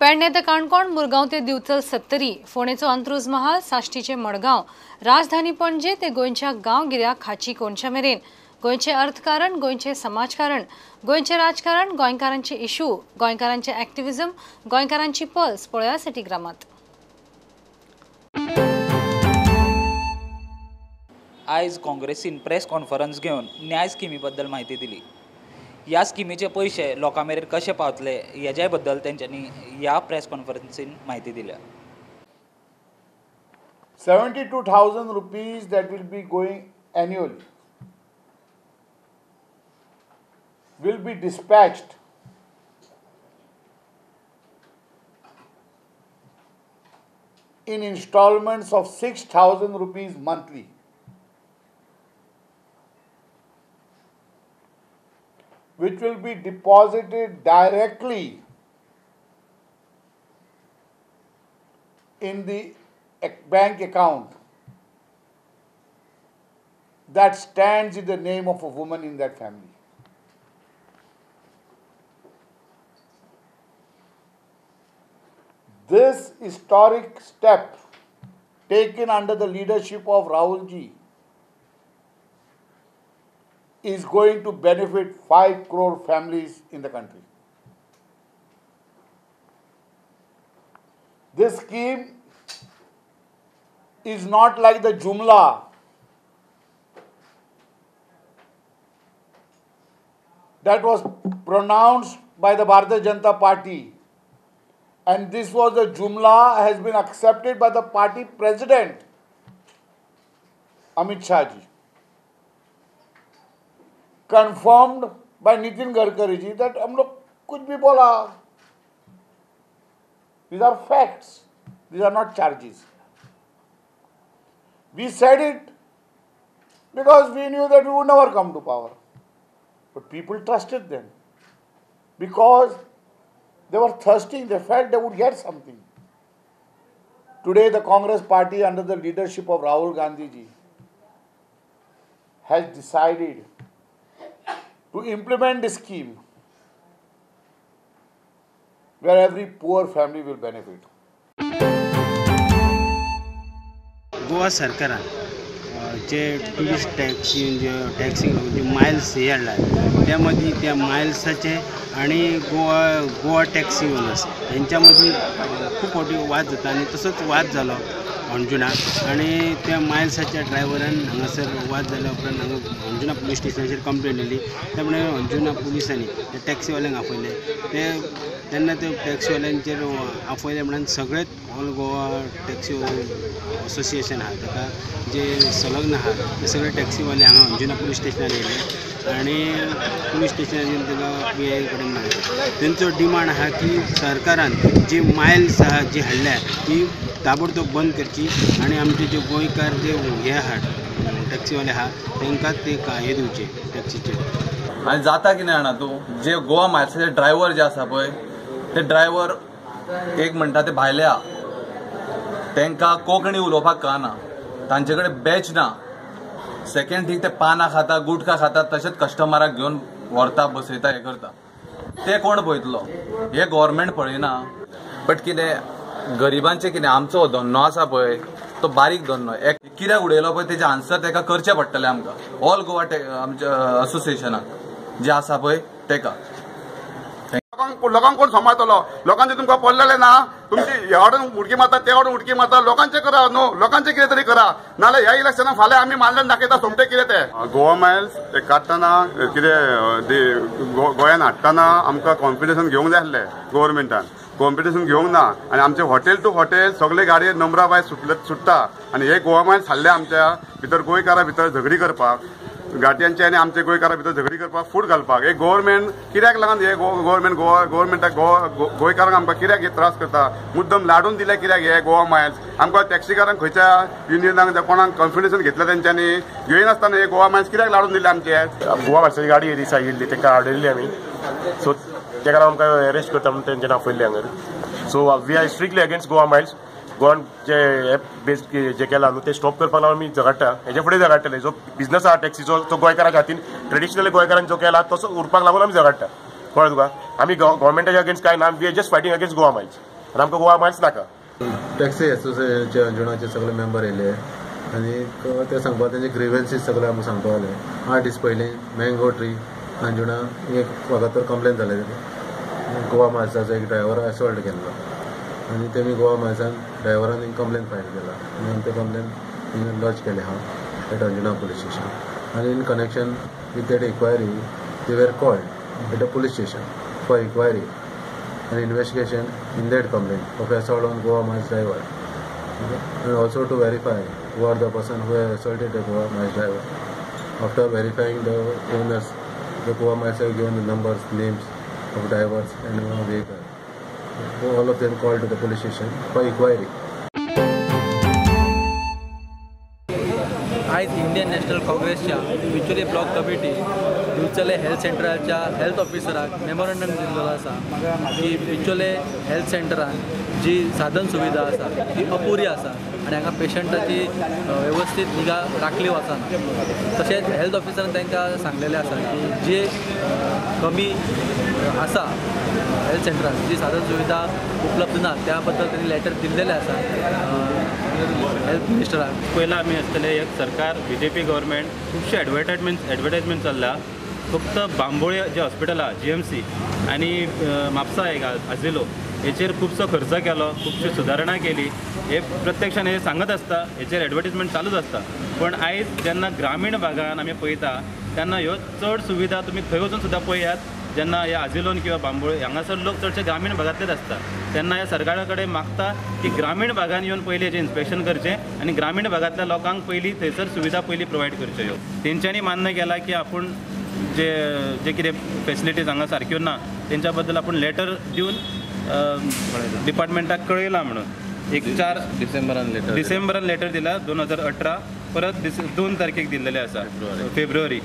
पेडणे ते काणकोण, मुरगांव ते दिवचल सत्तरी, फोंडेचो अंत्रुज महाल, साश्टीचे मडगांव, राजधानी पणजे ते गोंयच्या गांवगिऱ्या खाची कोनशा मेरेन गोंयचे अर्थकारण, गोंयचे समाजकारण, गोंयचे राजकारण, गोंयकारांचे इशू, गोंयकारांचे ॲक्टिव्हिजम, गोंयकारांची पल्स पळोवया सिटीग्रामात। आयज काँग्रेसीन प्रेस कॉन्फरन्स घेवन न्याय स्किमी बद्दल म्हायती दिली। ह्या स्किमीचे पयशे लोकां मेरेन कशे पावतले हेज्या बद्दल तेंच्यांनी ह्या प्रेस कॉन्फरन्सीन म्हायती दिल्या। 72,000 rupees that will be going annually will be dispatched in installments of 6,000 rupees monthly. Which will be deposited directly in the bank account that stands in the name of a woman in that family. This historic step taken under the leadership of Rahul ji is going to benefit 5 crore families in the country. This scheme is not like the Jumla that was pronounced by the Bharatiya Janata Party, and this was the Jumla has been accepted by the party president Amit Shah ji, confirmed by Nitin Gadkari ji that हम लोग कुछ भी बोला। These are facts, these are not charges. We said it because we knew that we would never come to power. But people trusted them because they were thirsting, they felt they would get something. Today the Congress party under the leadership of Rahul Gandhi ji has decided to implement this scheme where every poor family will benefit. Goa सरकारान जे tourist taxi जे टॅक्सींक लागून जे Miles हे हाडला त्या मदीं त्या मायल्साचे आनी Goa Goa taxi owners हेंच्या मदीं खूब फावटी वाद जाता आनी तसोच वाद जालो अंजुणा आनी त्या मायल्साच्या ड्रायव्हरान हांगासर वाद जाल्या उपरांत हांगा अंजुणा पुलीस स्टेशनाचेर कंप्लेन दिली। त्या प्रमाणे अंजुणा पुलिसांनी त्या टॅक्सीवाल्यांक आपयले, ते तेन्ना ते टॅक्सीवाल्यांचेर आपयले म्हणून सगळेच ऑल गोवा टॅक्सी असोसिएशन आहा ताका जे संलग्न आहा ते सगळे टॅक्सीवाले हांगा अंजुणा पुलीस स्टेशनार येयले आनी पुलीस स्टेशनार येवन ताका पी I कडेन मेळ्ळे। तेंचो डिमांड आहा की सरकारान जी मायल्स आहा जी हाडल्या ती ताबडतोब बंद करची आनी आमचे जे गोंयकार जे हे आहा टॅक्सीवाले आहा तांकां ते हे दिवचे टॅक्सीचे। आनी जाता कितें जाणा तूं, जे गोवा मायल्साचे ड्रायव्हर जे आसा पळय ते ड्रायव्हर एक म्हणटा ते भायले आहा, तांकां कोंकणी उलोवपाक कळना, तांचे कडेन बॅच ना, सेकंड थींग ते पानां खाता, गुटखा खाता, तशेंच कस्टमराक घेवन व्हरता, बसयता, हें करता। ते कोण पळयतलो? हे गव्हर्मेंट पळयना। बट कितें गरिबांचें कितें आमचो धंदो आसा पळय तो बारीक धंदो, एक कित्याक उडयलो पळय तेजें आन्सर तेका करचें पडटलें आमकां, ऑल गोवा आमच्या असोसिएशनाक जे आसा पळय तेका। लोकांक कोण सांबाळतलो? लोकांचे तुमकां पडलेलें ना, तुमची ह्या वाटेन उडकी मारता त्या वाटेन उडकी मारता, लोकांचे करा न्हू, लोकांचे कितें तरी करा, नाजाल्यार ह्या इलेक्शनाक फाल्यां आमी मानल्यान दाखयता सोमते कितें ते। गोवा मायल्स ते काडटना कितें गोंयान हाडटना आमकां कॉम्पिटिशन घेवंक जाय आसलें गव्हर्मेंटान, कॉम्पिटिशन घेवंक ना आनी आमचे हॉटेल टू हॉटेल सगळे गाडये नंबरा वायज सुट्टा आनी हे गोवा मायल्स हाडले आमच्या भितर गोंयकारा भितर झगडी करपाक, गाडयांचे आनी आमचे गोंयकारा भितर झगडी करपाक, फूट घालपाक। हे गव्हर्मेंट कित्याक लागून हे गव्हर्मेंट गोवा गव्हर्मेंटाक गोवा गोंयकारांक आमकां कित्याक हे त्रास करता? मुद्दम लाडून दिले कित्याक हे गोवा मायल्स? आमकां टॅक्सीकारांक खंयच्या युनियनाक कोणाक कॉन्फिडेन्स घेतले तेंच्यांनी घेयनासतना हे गोवा मायल्स कित्याक लाडून दिले आमचे? गोवा मायल्साची गाडी हे दिसा येयल्ली तांकां आडयल्ली आमी, सो ताका लागून आमकां अरेस्ट करता म्हणून तेंच्यांनी आपयल्ले हांगर। So we are strictly against Goa Miles. गोवान जे एप बेज जे केला न्हू ते स्टॉप करपाक लागून आमी झगडटा, हेजे फुडें झगडटले। जो बिजनस आहा टॅक्सीचो तो गोंयकाराच्या हातीन ट्रेडिशनली गोंयकारान जो केला तसो उरपाक लागून आमी झगडटा, कळ्ळें तुका? आमी गव्हर्मेंटाच्या अगेन्स्ट कांय ना, we are just fighting against Goa Miles. आनी आमकां गोवा मायल्स नाका. टॅक्सी एसोसिएशनचे अंजुणाचे सगळे मेंबर येयले आनी ते सांगपाक तेंचे ग्रिवन्सीस सगळे आमकां सांगपाक जाले. 8 दीस पयलीं मँगो ट्री अंजुणा एक वागातोर कंप्लेन जाले, गोवा मायल्साचो एक ड्रायव्हर असॉल्ट केल्लो आनी तेमी गोवा मायल्सान ड्रायव्हरान एक कंप्लेन फायल केला आनी आमी ते कंप्लेन लॉज केले आहा एट अंजुणा पुलीस स्टेशन. आनी in connection with that inquiry they were called at a police station for inquiry and investigation in that complaint of assault on Goa Miles driver, okay? And also to verify who are the person who have assaulted the Goa Miles driver. After verifying the owners, the Goa Miles have given the numbers, names of drivers and vehicle. All of them called to the police station for inquiry. आयज Indian national काँग्रेसच्या Bicholim block committee Divchal health सेंटराच्या health ऑफिसराक memorandum दिल्लो आसा की बिचोले health सेंटरान जी साधन सुविधा आसा ती अपुरी आसा आनी हांगा पेशंटाची वेवस्थीत निगा राखली वचना. तशेंच हेल्थ ऑफिसरान तांकां सांगलेलें आसा की जे कमी आसा हेल्थ सेंटरान जी साधन सुविधा उपलब्ध ना त्या बद्दल त्यांनी लेटर दिल्लेलें आसा हेल्थ मिनिस्टराक. पयला आमी आसतले एक सरकार बीजेपी गव्हर्मेंट खुबशे एडवर्टायजमेंट चल्ला. फक्त बांबोळे जे हॉस्पिटल आहा GMC आनी म्हापसा एक आजिलो हेचेर खुबसो खर्च केलो, खुबशी सुदारणा केली, हे प्रत्यक्षान हे सांगत आसता, हेचेर एडवर्टीजमेंट चालूच आसता. पण आयज जेन्ना ग्रामीण भागान आमी पळयता तेन्ना ह्यो चड सुविधा तुमी थंय वचून सुद्दां पळयात. जेन्ना ह्या आजिलोन किंवा बांबोळे हांगासर लोक चडशे ग्रामीण भागांतलेच आसता तेन्ना ह्या सरकारा कडेन मागता की ग्रामीण भागान येवन पयलीं हेचें इन्स्पेक्शन करचें आनी ग्रामीण भागांतल्या लोकांक पयलीं थंयसर सुविधा पयलीं प्रोवायड करच्यो. ह्यो तेंच्यांनी मान्य केलां की आपूण जे जे कितें फेसिलिटीज हांगा सारक्यो ना तेंच्या बद्दल आपूण लेटर दिवन डिपार्टमेंटाक कळयलां म्हणून. एक 4 डिसेंबरान लेटर दिला 2018, परत 2 तारखेक दिल्लेलें आसा फेब्रुवारी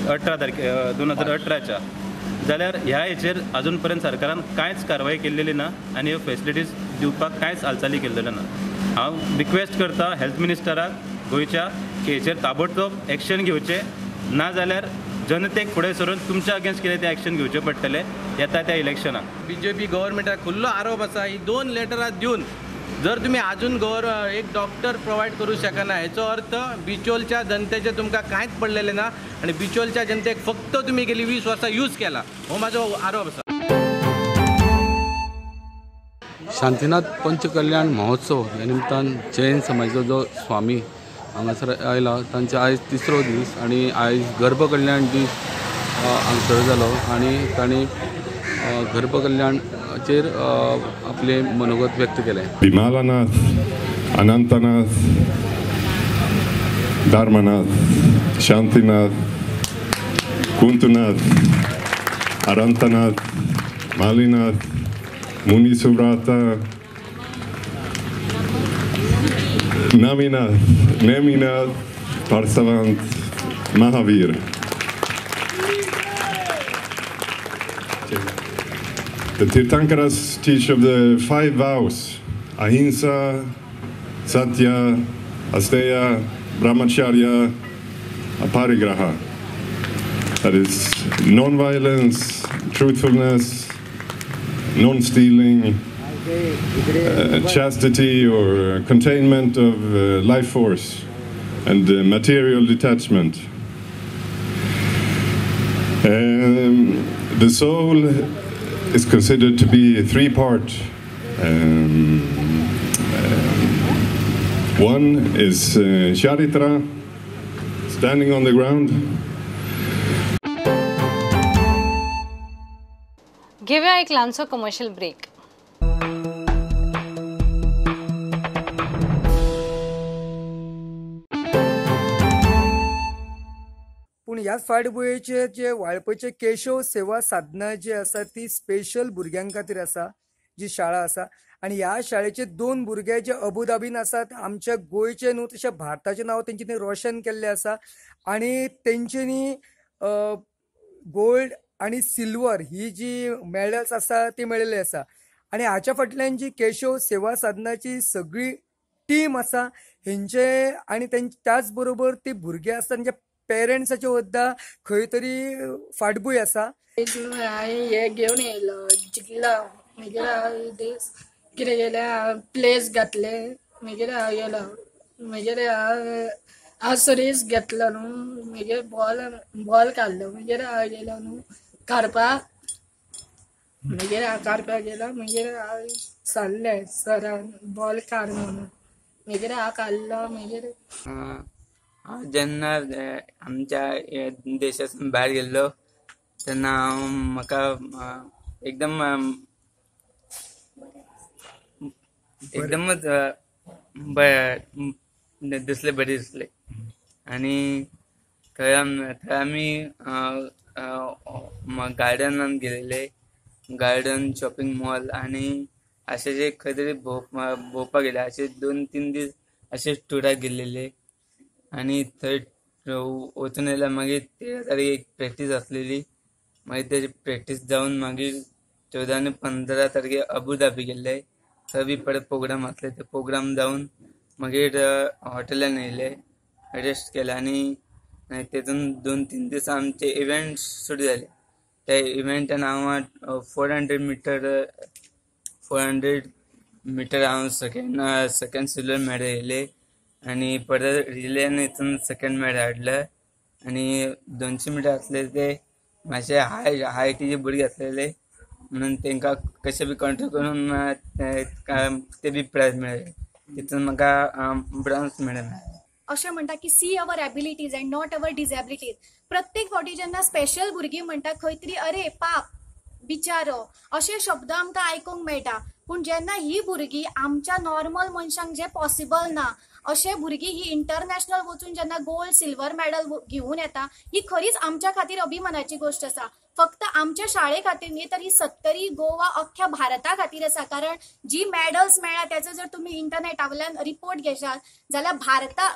18 तारखे 2018च्या. जाल्यार ह्या हेचेर अजून पर्यंत सरकारान कांयच कारवाय केल्लेली ना आनी ह्यो फेसिलिटीज दिवपाक कांयच हालचाली केल्लेल्यो ना. हांव रिक्वेस्ट करता हेल्थ मिनिस्टराक गोंयच्या की हेचेर ताबडतोब एक्शन घेवचें, ना जाल्यार जनतेक फुडें सरून तुमच्या अगेन्स्ट कितें तें एक्शन घेवचें पडटलें येता त्या इलेक्शनाक. बीजेपी गव्हर्मेंटाक खुल्लो आरोप आसा ही 2 लेटरां दिवन जर तुमी आजून एक डॉक्टर प्रोवायड करूं शकना हेचो अर्थ बिचोलच्या जनतेचें तुमकां कांयच पडलेलें ना आनी बिचोलच्या जनतेक फक्त तुमी गेली 20 वर्सां यूज केला हो म्हाजो आरोप आसा. शांतीनाथ पंचकल्याण महोत्सव ह्या निमतान जैन समाजाचो जो स्वामी हांगासर आयला तांचे आयज 3रो दीस आनी आयज गर्भकल्याण दीस हांगसर जालो आनी तांणी गर्भकल्याणचेर आपलें मनोगत व्यक्त केलें. Vimalnath, Anantnath, Dharmanath, Shantinath, कुंतनाथ, अरंतनाथ, मालिनाथ, मुनिसुव्रता, Naminath, Neminath, Parsavant, Mahavir. The Tirthankaras teach of the 5 vows: Ahimsa, Satya, Asteya, Brahmacharya, Aparigraha. That is non-violence, truthfulness, non-stealing, chastity or containment of life force, and material detachment. The soul is considered to be 3-part. One is charitra, standing on the ground. घेऊया एक ल्हानसो commercial break. पूण ह्या फाटभुंयेचेर जे वाळपयचे केशव सेवा साधना जी आसा ती special भुरग्यां खातीर आसा जी शाळा आसा आनी ह्या शाळेचे 2 भुरगे जे अबुधाबीन आसात आमच्या गोंयचे न्हू तशें भारताचें नांव तेंच्यांनी रोशन केल्लें आसा आनी तेंच्यांनी गोल्ड आनी सिल्वर ही जी मेडल्स आसा ती मेळिल्ली आसा आनी हाच्या फाटल्यान जी केशव सेवा साधनाची सगळी टीम आसा हेंचे आनी त्याच बरोबर ती भुरगे आसा तेंच्या पेरंट्साचे सुद्दां खंय तरी फाटभूंय आसा. हांवें हें घेवन येयलो जिखला मागीर कितें केलें प्लेस घातले मागीर हांव गेलो मागीर हांव सर्वीस घेतलो न्हू मागीर बॉल बॉल काडलो मागीर हांव गेलो न्हू काडपाक मागीर हांव काडपाक गेलो मागीर हांव सांगलें सरान बॉल काड म्हणून मागीर हांव काडलो मागीर हांव जेन्ना आमच्या देशासून भायर गेल्लो तेन्ना हांव म्हाका एकदम एकदमच दिसले बरें दिसले आनी थंय थंय आमी गार्डनान गेलेले, गार्डन शॉपिंग मॉल आनी अशें जे खंय तरी भोंवपाक गेले अशे 2-3 दीस अशेच टुराक गेलेले आनी थंय वचून येयल्या मागीर 13 तारखेक एक प्रॅक्टीस आसलेली, मागीर तेजी प्रॅक्टीस जावन मागीर 14 आनी 15 तारखेक अबू धाबी गेल्ले, थंय बी परत प्रोग्राम आसले, ते प्रोग्राम जावन मागीर हॉटेलान येयले, रेस्ट केले आनी तेतून 2-3 दीस आमचे इव्हेंट सुरू जाले. त्या इव्हेंटान हांव 400 मिटर हांव सेकंड सिल्वर मेडल येयले आनी परत रिलेन हितून सेकंड मेडल हाडले आनी 200 मिटर आसले ते मातशे हायटीचे भुरगे आसलेले म्हणून तांकां कशें बी कंट्रोल करून ते बी प्रायज मेळ्ळे, तितून म्हाका ब्रॉन्ज मेडल मेळ्ळें. अशें म्हणटा की see our abilities and not our disabilities. प्रत्येक फावटी जेन्ना स्पेशल भुरगीं म्हणटा खंय तरी अरे पाप बिचारो अशे शब्द आमकां आयकूंक मेळटा, पूण जेन्ना ही भुरगीं आमच्या नॉर्मल मनशांक जें पॉसिबल ना अशे भुरगीं ही इंटरनॅशनल वचून जेन्ना गोल्ड सिल्वर मेडल घेवन येता ही खरीच आमच्या खातीर अभिमानाची गोश्ट आसा. फक्त आमच्या शाळे खातीर न्ही तर ही सत्तरी गोवा अख्ख्या भारता खातीर आसा, कारण जी मेडल्स मेळ्ळा त्याचो जर तुमी इंटरनेटा वयल्यान रिपोर्ट घेशात जाल्यार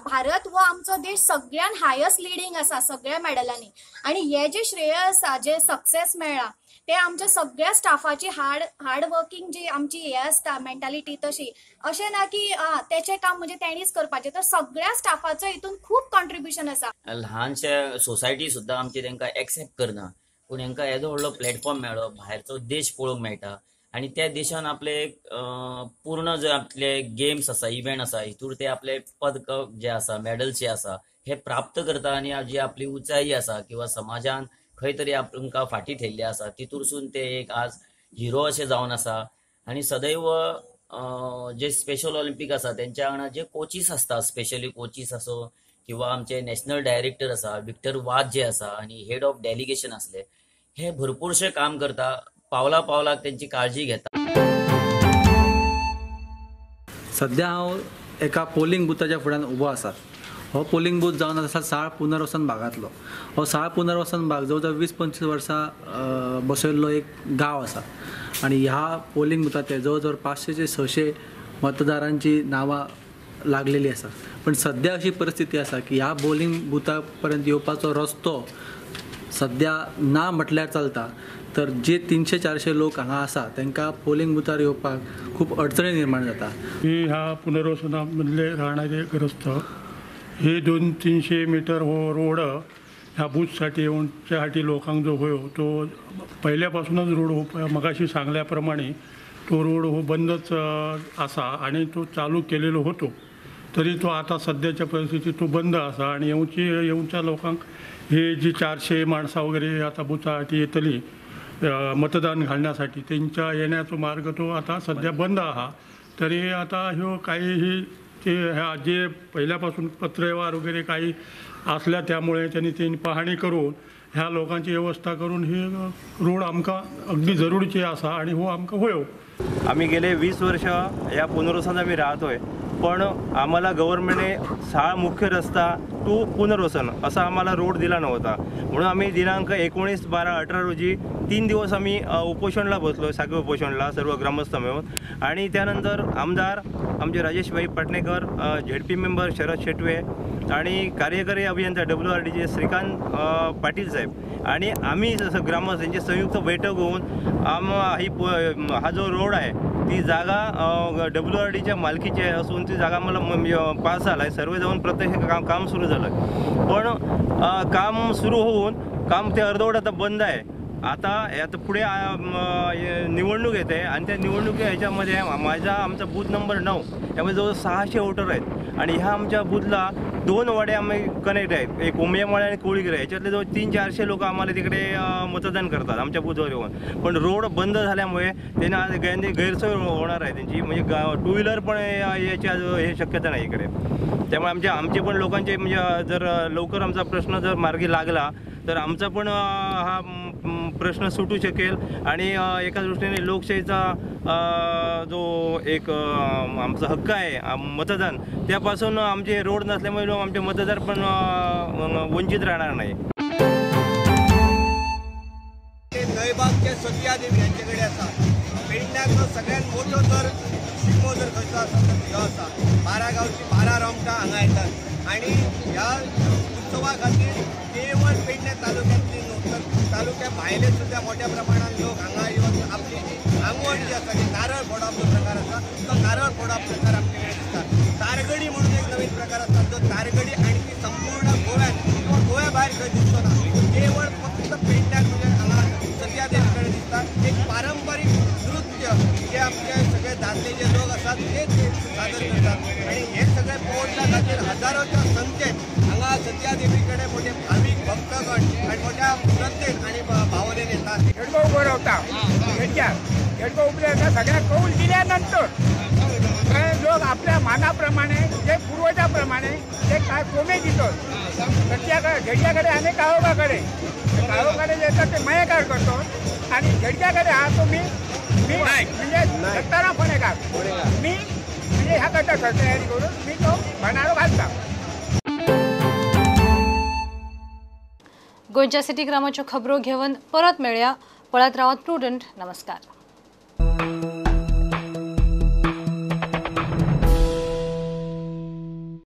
भारत हो आमचो देश सगळ्यान हायस्ट लिडींग आसा सगळ्या मेडलांनी आनी हे जे श्रेय आसा जे सक्सेस मेळ्ळा ते आमच्या सगळ्या स्टाफाची हार्ड वर्किंग जी आमची हे आसता मेंटालिटी तशी, अशें ना की तेचें काम म्हणजे तेणीच करपाचें, तर सगळ्या स्टाफाचो हितून खूब कॉन्ट्रिब्युशन आसा. ल्हानशा सोसायटी सुद्दां आमची तांकां एक्सेप्ट करना, पूण हेंकां येदो व्हडलो प्लॅटफॉर्म मेळ्ळो, भायरचो देश पळोवंक मेळटा आनी त्या देशान आपले पूर्ण जे आपले गेम्स आसा, इव्हेंट आसा, हितूर ते आपले पदक जे आसा, मेडल्स जे आसा हे प्राप्त करता आनी जी आपली उंचाई आसा किंवा समाजान खंय तरी आमकां फाटी थेल्ले आसा तितूरसून ते एक आज हिरो अशे जावन आसा. आनी सदैव जे स्पेशल ऑलिम्पीक आसा तेंच्या वांगडा जे कोचीस आसता, स्पेशली कोचीस आसो किंवा आमचे नॅशनल डायरेक्टर आसा विक्टर वाज जे आसा आनी हेड ऑफ डेलिगेशन आसले, हे भरपूरशे काम करता, पावला पावलाक तेंची काळजी घेता. सध्या हांव एका पोलिंग बुथाच्या फुड्यान उबो आसा. हो पोलिंग बूथ जावन आसा साळ पुनर्वसन भागांतलो. हो साळ पुनर्वसन भाग जवळ जवळ 20-25 वर्सां बसयल्लो एक गांव आसा आनी ह्या पोलिंग बुथाचेर जवळ जवळ 500 ते 600 मतदारांची नांवां लागलेली आसा. पण सध्या अशी परिस्थिती आसा की ह्या पोलिंग बुथा पर्यंत येवपाचो रस्तो सध्या ना म्हटल्यार चलता. तर जे 300-400 लोक हांगा आसा तांकां पोलिंग बुथार येवपाक खूब अडचणी निर्माण जाता. ही ह्या पुनर्वसना मदले राहणारे ग्रस्त हे 200-300 मीटर हो रोड ह्या बूथसाठी येवच्यासाठी लोकांक जो होयो तो पहिल्यापासूनच रोड हो मगाशी सांगल्याप्रमाणे तो रोड हो बंदच आसा आणि तो चालू केलेलो होतो, तरी तो आता सध्याच्या परिस्थितीत तो बंद आसा आणि येवच्या लोकांक हे जी 400 माणसां वगैरे आता बुथासाठी येतली मतदान घालण्यासाठी त्यांच्या येण्याचो मार्ग तो आता सध्या बंद आहा. तरी आता ह्यो काही ही ते ह्या जे पहिल्यापासून पत्रव्यवहार वगैरे काही असल्या त्यामुळे त्यांनी त्यांनी पाहणी करून ह्या लोकांची व्यवस्था करून ही रोड आमकां अगदी जरुरीची आसा आणि हो आमकां होयो. आम्ही गेले 20 वर्ष ह्या पुनर्वसनात आम्ही राहतोय, पण आम्हाला गव्हर्नमेंटने साळ मुख्य रस्ता टू पुनर्वसन असा आम्हाला रोड दिला नव्हता, म्हणून आम्ही दिनांक 19/12/18 रोजी 3 दिवस आम्ही उपोषणला बसलो, साखळी उपोषणला सर्व ग्रामस्थ मिळून. आणि त्यानंतर आमदार आमचे राजेशभाई पाटणेकर, झेडपी मेंबर शरद शेटवे आणि कार्यकारी अभियंता WRDचे श्रीकांत पाटील साहेब आणि आम्ही जसं ग्रामस्थ यांची संयुक्त बैठक होऊन हा जो रोड आहे ती जागा WRDच्या मालकीची आहे असून ती जागा मला पास झाला आहे, सर्वे जाऊन प्रत्यक्ष काम सुरू झालं, पण काम सुरू होऊन काम ते अर्धवट आता बंद आहे. आता आता पुढे निवडणूक येते आणि त्या निवडणुकी ह्याच्यामध्ये माझा आमचा बूथ नंबर 9 यामध्ये जवळ 600 वोटर आहेत आणि ह्या आमच्या बूथला 2 वाडे आम्ही कनेक्ट आहेत, एक उमियामाळे आणि कोळीगिरे, याच्यातले जवळ 300-400 लोक आम्हाला तिकडे मतदान करतात आमच्या बूथवर येऊन. पण रोड बंद झाल्यामुळे त्यांना गैरसोय होणार आहे त्यांची, म्हणजे टू व्हीलर पण याची हे शक्यता नाही इकडे. त्यामुळे आमचे पण लोकांचे म्हणजे जर लवकर आमचा प्रश्न जर मार्गी लागला तर आमचा पण हा प्रश्न सुटू शकेल आणि एका दृष्टीने लोकशाहीचा जो एक आमचा हक्क आहे मतदान, त्यापासून आमचे रोड नसल्यामुळे आमचे मतदार पण वंचित राहणार नाही. नयबागचे सत्यादेवी यांच्याकडे आसा पेडण्याचो सगळ्यात मोठो जर शिगमो जर खंयचो आसा तर ह्यो आसा. 12 गांवची 12 रोमटां हांगा येतात आणि ह्या उत्सवा खातीर केवळ पेडणे तालुक्यांतली न्हू तर तालुक्या भायले सुद्दां मोठ्या प्रमाणात लोक हांगा येवन आपली जी आंगवण जी आसा, जी नारळ फोडप जो प्रकार आसा तो नारळ फोडप प्रकार आमचे कडेन दिसता. तारगडी म्हणून एक नवीन प्रकार आसा, जो तारगडी आणखी संपूर्ण गोव्यात किंवा गोव्या भायर खंय दिसचो ना, केवळ फक्त पेडण्यात म्हणजे हांगा सत्या देवी कडेन दिसता. एक पारंपारीक नृत्य जे आमचे सगळे दादले जे लोक आसात ते सादर करतात आणि हे सगळे पळोवच्या खातीर हजारोच्या संख्येन हांगा सत्या देवी कडेन मोठे भावीक भक्तगण आणि मोठ्या श्रद्धेन आणि भावनेन येतात. हेडगो उभो रावता, हेडगो उभे रावता सगळ्या कौल दिल्यानंतर लोक आपल्या मानाप्रमाणे जे पूर्वजाप्रमाणे ते काय कोमे दितात सत्याकडे झेडक्याकडे आणि काळोबाकडे, काळोबाकडे येतात ते मयेकार करतो आणि झेडक्याकडे हा तो मी म्हणजे दत्ताराम फोणेकार मी म्हणजे ह्या करता तयारी करून मी तो भांडारो घालता. गोंयच्या सिटी ग्रामाच्यो खबरो घेवन परत मेळया. पळत रावात प्रुडंट. नमस्कार.